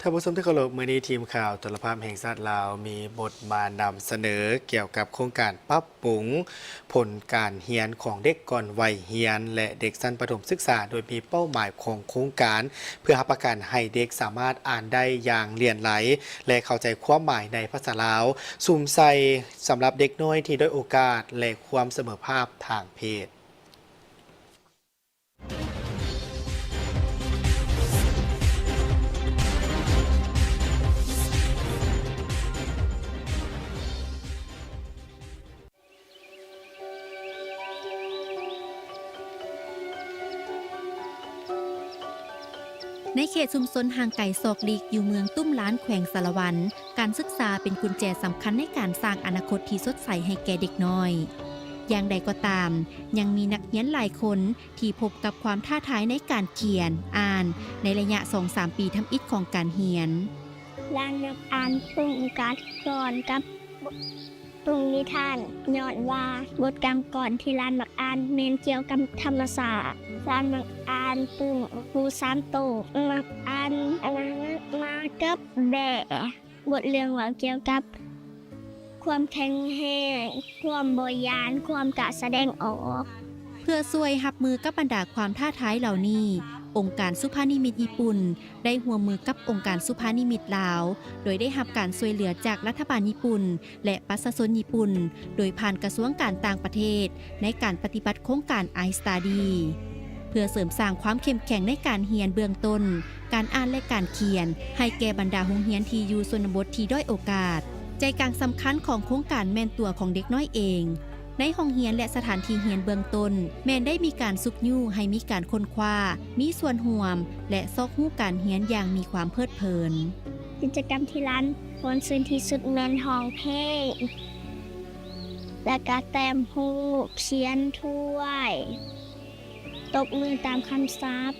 ທ່ານຜູ້ຊົມທີ່ເຄົາລົບ, ມື້ນີ້ທີມຂ່າວໂທລະພາບແຫ່ງຊາດລາວມີບົດມານຳສະເໜີກ່ຽວກັບໂຄງການປັບປຸງຜົນການຮຽນຂອງເດັກກ່ອນໄວຮຽນ ແລະ ເດັກຊັ້ນປະຖົມສຶກສາ, ໂດຍມີເປົ້າໝາຍຂອງໂຄງການເພື່ອຮັບປະກັນໃຫ້ເດັກສາມາດອ່ານໄດ້ຢ່າງຫຼວງຫຼາຍ ແລະ ເຂົ້າໃຈຄວາມໝາຍໃນພາສາລາວ, ສຸມໃສ່ສຳລັບເດັກນ້ອຍທີ່ດ້ອຍໂອກາດ ແລະ ຄວາມສະເໝີພາບທາງເພດ. ໃນເຂດຊຸມຊົນຫ່າງໄກສອກຫຼີກຢູ່ເມືອງຕຸ້ມລານ ແຂວງສາລະວັນ, ການສຶກສາເປັນກຸນແຈສຳຄັນໃນການສ້າງອະນາຄົດທີ່ສົດໃສໃຫ້ແກ່ເດັກນ້ອຍ. ຢ່າງໃດກໍຕາມ, ຍັງມີນັກຮຽນຫຼາຍຄົນ ທີ່ພົບກັບຄວາມທ້າທາຍໃນການຂຽນ, ອ່ານ ໃນໄລຍະສອງສາມປີທຳອິດຂອງການຮຽນ. ຫຼານມັກອ່ານປຶ້ມການກອນກັບປຶ້ມນິທານ, ຍ້ອນວ່າບົດກຳກອນທີ່ຫຼານມັກອ່ານແມ່ນກ່ຽວກັບທຳມະຊາດ. ຫຼານມັກອ່ານປຶ້ມໝູສາມໂຕ, ມັກອ່ານອານາມາກັບແບ. ບົດເລື່ອງເວົ້າກ່ຽວກັບຄວາມແຂງແຮງ, ຄວາມບໍ່ຢ້ານ, ຄວາມກ້າສະແດງອອກ. ເພື່ອຊ່ວຍຮັບມືກັບບັນດາຄວາມທ້າທາຍເຫຼົ່ານີ້, ອົງການສຸພານິມິດຍີ່ປຸ່ນໄດ້ຮ່ວມມືກັບອົງການສຸພານິມິດລາວ, ໂດຍໄດ້ຮັບການຊ່ວຍເຫຼືອຈາກລັດຖະບານຍີ່ປຸ່ນ ແລະ ປະຊາຊົນຍີ່ປຸ່ນ ໂດຍຜ່ານກະຊວງການຕ່າງປະເທດ ໃນການປະຕິບັດໂຄງການ I Study ເພື່ອເສີມສ້າງຄວາມເຂັ້ມແຂງໃນການຮຽນເບື້ອງຕົ້ນ, ການອ່ານ ແລະ ການຂຽນ ໃຫ້ແກ່ບັນດາໂຮງຮຽນທີ່ຢູ່ຊົນນະບົດທີ່ດ້ອຍໂອກາດ. ໃຈກາງສຳຄັນຂອງໂຄງການແມ່ນຕົວຂອງເດັກນ້ອຍເອງ. ໃນຫ້ອງຮຽນ ແລະ ສະຖານທີ່ຮຽນເບື້ອງຕົ້ນ ແມ່ນໄດ້ມີການຊຸກຍູ້ໃຫ້ມີການຄົ້ນຄວ້າ, ມີສ່ວນຮ່ວມ ແລະ ຊອກຮູ້ການຮຽນຢ່າງມີຄວາມເພີດເພີນ. ກິດຈະກຳທີ່ຫຼານມ່ວນຊື່ນທີ່ສຸດແມ່ນຮ້ອງເພງ ແລະ ກະແຕ້ມຮູບ, ຂຽນຖ້ວຍ, ຕົບມືຕາມຄຳສັບ.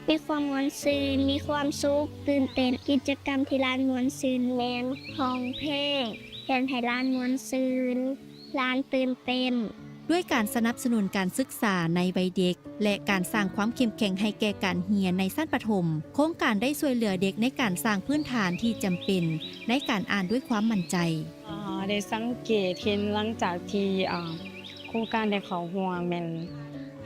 ມີຄວາມມ່ວນຊື່ນ, ມີຄວາມສຸກ, ຕື່ນເຕັ້ນ. ກິດຈະກຳທີ່ຫຼານມ່ວນຊື່ນແມ່ນຮ້ອງເພງ, ເຮັດໃຫ້ຫຼານມ່ວນຊື່ນ, ຫຼານຕື່ນເຕັ້ນ. ດ້ວຍການສະໜັບສະໜູນການສຶກສາໃນໄວເດັກ ແລະ ການສ້າງຄວາມເຂັ້ມແຂງໃຫ້ແກ່ການຮຽນໃນຊັ້ນປະຖົມ, ໂຄງການໄດ້ຊ່ວຍເຫຼືອເດັກໃນການສ້າງພື້ນຖານທີ່ຈຳເປັນໃນການອ່ານດ້ວຍຄວາມໝັ້ນໃຈ. ເອີ່ ໄດ້ສັງເກດເຫັນຫຼັງຈາກທີ່ ເອີ່ ໂຄງການໄດ້ເຂົ້າຮ່ວມ ແມ່ນ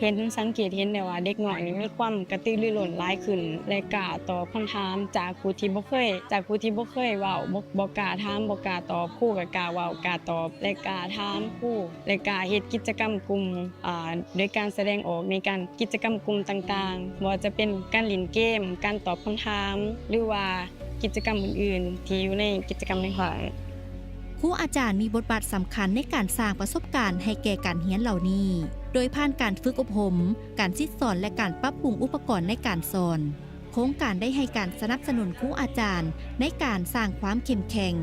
ເຫັນ ສັງເກດເຫັນໄດ້ວ່າເດັກນ້ອຍນີ້ມີຄວາມກະຕືລືລົ້ນຫຼາຍຂຶ້ນ ແລະ ກ້າຕອບຄຳຖາມຈາກຜູ້ທີ່ບໍ່ເຄີຍ ຈາກຜູ້ທີ່ບໍ່ເຄີຍເວົ້າ, ບໍ່ ບໍ່ກ້າຖາມ, ບໍ່ກ້າຕອບ, ຄູກໍກ້າເວົ້າ, ກ້າຕອບ ແລະ ກ້າຖາມຄູ ແລະ ກ້າເຮັດກິດຈະກຳກຸ່ມ ອ່າ ໂດຍການສະແດງອອກໃນການ ກິດຈະກຳກຸ່ມຕ່າງໆ, ບໍ່ວ່າຈະເປັນການຫຼິ້ນເກມ, ການຕອບຄຳຖາມ ຫຼືວ່າກິດຈະກຳອື່ນໆ ທີ່ຢູ່ໃນກິດຈະກຳໃນຫ້ອງ. ຄູອາຈານມີບົດບາດສຳຄັນໃນການສ້າງປະສົບການໃຫ້ແກ່ການຮຽນເຫຼົ່ານີ້, ໂດຍຜ່ານການຝຶກອົບຮົມ, ການສິດສອນ ແລະ ການປັບປຸງອຸປະກອນໃນການສອນ. ໂຄງການໄດ້ໃຫ້ການສະໜັບສະໜູນຄູອາຈານໃນການສ້າງຄວາມເຂັ້ມແຂງ,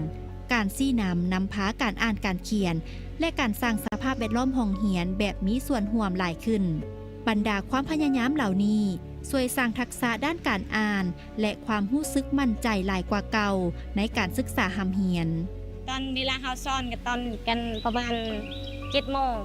ການຊີ້ນຳ, ນຳພາການອ່ານການຂຽນ ແລະ ການສ້າງສະພາບແວດລ້ອມຫ້ອງຮຽນແບບມີສ່ວນຮ່ວມຫຼາຍຂຶ້ນ. ບັນດາຄວາມພະຍາຍາມເຫຼົ່ານີ້ຊ່ວຍສ້າງທັກສະດ້ານການອ່ານ ແລະ ຄວາມຮູ້ສຶກໝັ້ນໃຈຫຼາຍກວ່າເກົ່າໃນການສຶກສາຮ່ຳຮຽນ. ຕອນເວລາເຮົາສອນກໍຕອນກັນປະມານເຈັດໂມງ,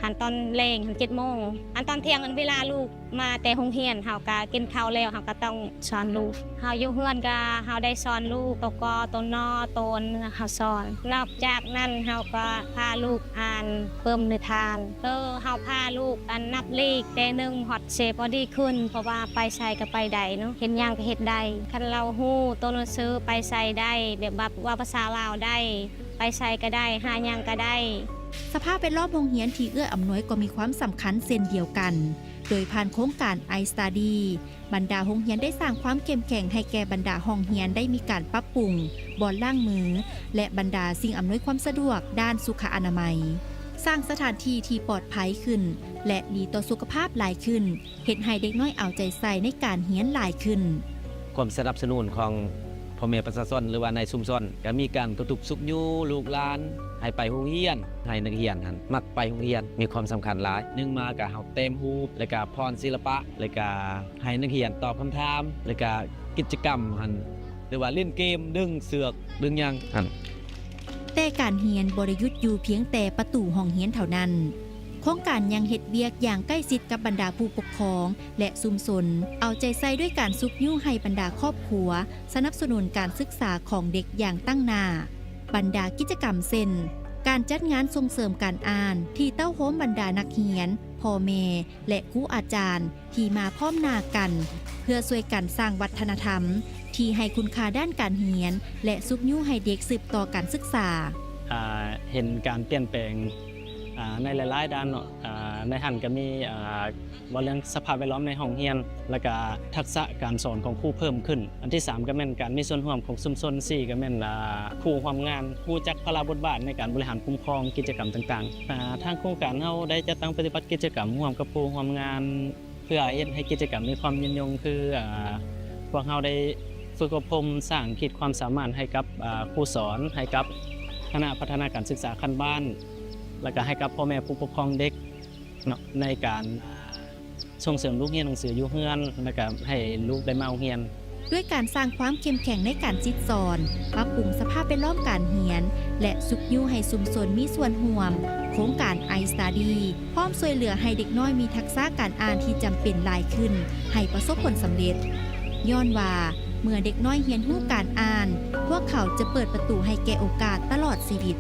ຫັ້ນຕອນແລງຫັ້ນເຈັດໂມງ, ອັນຕອນທ່ຽງຫັ້ນເວລາລູກ ມາແຕ່ໂຮງຮຽນ ເຮົາກະກິນເຂົ້າແລ້ວ ເຮົາກະຕ້ອງສອນລູກ. ເຮົາຢູ່ເຮືອນກະເຮົາໄດ້ສອນລູກ ໂຕ ກ ໂຕ ນ ໂຕ ນ ເຮົາສອນ. ນອກຈາກນັ້ນເຮົາກະພາລູກອ່ານປຶ້ມນິທານ. ເອີ ເຮົາພາລູກ ອັນ ນັບເລກແຕ່ໜຶ່ງຮອດສິບ ພໍດີຂຶ້ນ ເພາະວ່າໄປໃສກະໄປໄດ້ເນາະ, ເຮັດຫຍັງກະເຮັດໄດ້. ຄັນລາວຮູ້ໂຕໜັງສືໄປໃສໄດ້ ແບບວ່າເວົ້າພາສາລາວໄດ້ ໄປໃສກະໄດ້ ຫາຫຍັງກະໄດ້. ສະພາບແວດລ້ອມໂຮງຮຽນທີ່ເອື້ອອຳນວຍກໍມີຄວາມສຳຄັນເຊັ່ນດຽວກັນ. ໂດຍຜ່ານໂຄງການ I Study ບັນດາໂຮງຮຽນໄດ້ສ້າງຄວາມເຂັ້ມແຂງໃຫ້ແກ່ບັນດາຫ້ອງຮຽນໄດ້ມີການປັບປຸງບ່ອນລ້າງມື ແລະ ບັນດາສິ່ງອຳນວຍຄວາມສະດວກດ້ານສຸຂະອະນາໄມ, ສ້າງສະຖານທີ່ທີ່ປອດໄພຂຶ້ນ ແລະ ດີຕໍ່ສຸຂະພາບຫຼາຍຂຶ້ນ, ເຮັດໃຫ້ເດັກນ້ອຍເອົາໃຈໃສ່ໃນການຮຽນຫຼາຍຂຶ້ນ. ຄວາມສະໜັບສະໜູນຂອງພໍ່ແມ່ປະຊາຊົນ ຫຼືວ່າໃນຊຸມຊົນ ກະມີການກະຕຸກຊຸກຍູ້ລູກຫຼານໃຫ້ໄປໂຮງຮຽນ, ໃຫ້ນັກຮຽນຫັ້ນມັກໄປໂຮງຮຽນ ມີຄວາມສຳຄັນຫຼາຍ. ໜຶ່ງມາກະເຮົາແຕ້ມຮູບ ແລະກະຜ່ອນສິລະປະ ແລະກະໃຫ້ນັກຮຽນຕອບຄຳຖາມ ແລະກະກິດຈະກຳຫັ້ນ ຫຼືວ່າຫຼິ້ນເກມ ດຶງເຊືອກ ດຶງຫຍັງຫັ້ນ. ແຕ່ການຮຽນບໍ່ໄດ້ຢຸດຢູ່ພຽງແຕ່ປະຕູຫ້ອງຮຽນເທົ່ານັ້ນ. ໂຄງການຍັງເຮັດວຽກຢ່າງໃກ້ຊິດກັບບັນດາຜູ້ປົກຄອງ ແລະ ຊຸມຊົນ, ເອົາໃຈໃສ່ດ້ວຍການຊຸກຍູ້ໃຫ້ບັນດາຄອບຄົວສະໜັບສະໜູນການສຶກສາຂອງເດັກຢ່າງຕັ້ງໜ້າ. ບັນດາກິດຈະກຳເຊັ່ນ ການຈັດງານສົ່ງເສີມການອ່ານທີ່ເຕົ້າໂຮມບັນດານັກຮຽນ, ພໍ່ແມ່ ແລະ ຄູອາຈານ ທີ່ມາພ້ອມໜ້າກັນ ເພື່ອຊ່ວຍກັນສ້າງວັດທະນະທຳທີ່ໃຫ້ຄຸນຄ່າດ້ານການຮຽນ ແລະ ຊຸກຍູ້ໃຫ້ເດັກສືບຕໍ່ການສຶກສາ. ອ່າ ເຫັນການປ່ຽນແປງ ອ່າ ໃນຫຼາຍໆດ້ານເນາະ. ອ່າ ໃນຫັ້ນກໍມີ ອ່າ ເວົ້າເລື່ອງສະພາບແວດລ້ອມໃນຫ້ອງຮຽນ ແລ້ວກະທັກສະການສອນຂອງຄູເພີ່ມຂຶ້ນ. ອັນທີສາມກໍແມ່ນການມີສ່ວນຮ່ວມຂອງຊຸມຊົນ. ສີ່ກໍແມ່ນ ອ່າ ຜູ້ຮ່ວມງານຮູ້ຈັກພາລະບົດບາດໃນການບໍລິຫານຄຸ້ມຄອງກິດຈະກຳຕ່າງໆ. ອ່າ ທາງໂຄງການເຮົາໄດ້ຈັດຕັ້ງປະຕິບັດກິດຈະກຳຮ່ວມກັບຜູ້ຮ່ວມງານ ເພື່ອເຮັດໃຫ້ກິດຈະກຳມີຄວາມຍືນຍົງ ຄື ອ່າ ພວກເຮົາໄດ້ຝຶກອົບຮົມສ້າງຂີດຄວາມສາມາດໃຫ້ກັບ ອ່າ ຄູສອນ, ໃຫ້ກັບຄະນະພັດທະນາການສຶກສາຂັ້ນບ້ານ ແລ້ວກະໃຫ້ກັບພໍ່ແມ່ຜູ້ປົກຄອງເດັກເນາະ ໃນການ ອ່າ ສົ່ງເສີມລູກຮຽນໜັງສືຢູ່ເຮືອນ ແລ້ວກະໃຫ້ລູກໄດ້ມາໂຮງຮຽນ. ດ້ວຍການສ້າງຄວາມເຂັ້ມແຂງໃນການສິດສອນ, ປັບປຸງສະພາບແວດລ້ອມການຮຽນ ແລະ ຊຸກຍູ້ໃຫ້ຊຸມຊົນມີສ່ວນຮ່ວມ, ໂຄງການ iStudy ພ້ອມຊ່ວຍເຫຼືອໃຫ້ເດັກນ້ອຍມີທັກສະການອ່ານທີ່ຈຳເປັນຫຼາຍຂຶ້ນ ໃຫ້ປະສົບຜົນສຳເລັດ. ຍ້ອນວ່າເມື່ອເດັກນ້ອຍຮຽນຮູ້ການອ່ານ, ພວກເຂົາຈະເປີດປະຕູໃຫ້ແກ່ໂອກາດຕະຫຼອດຊີວິດ.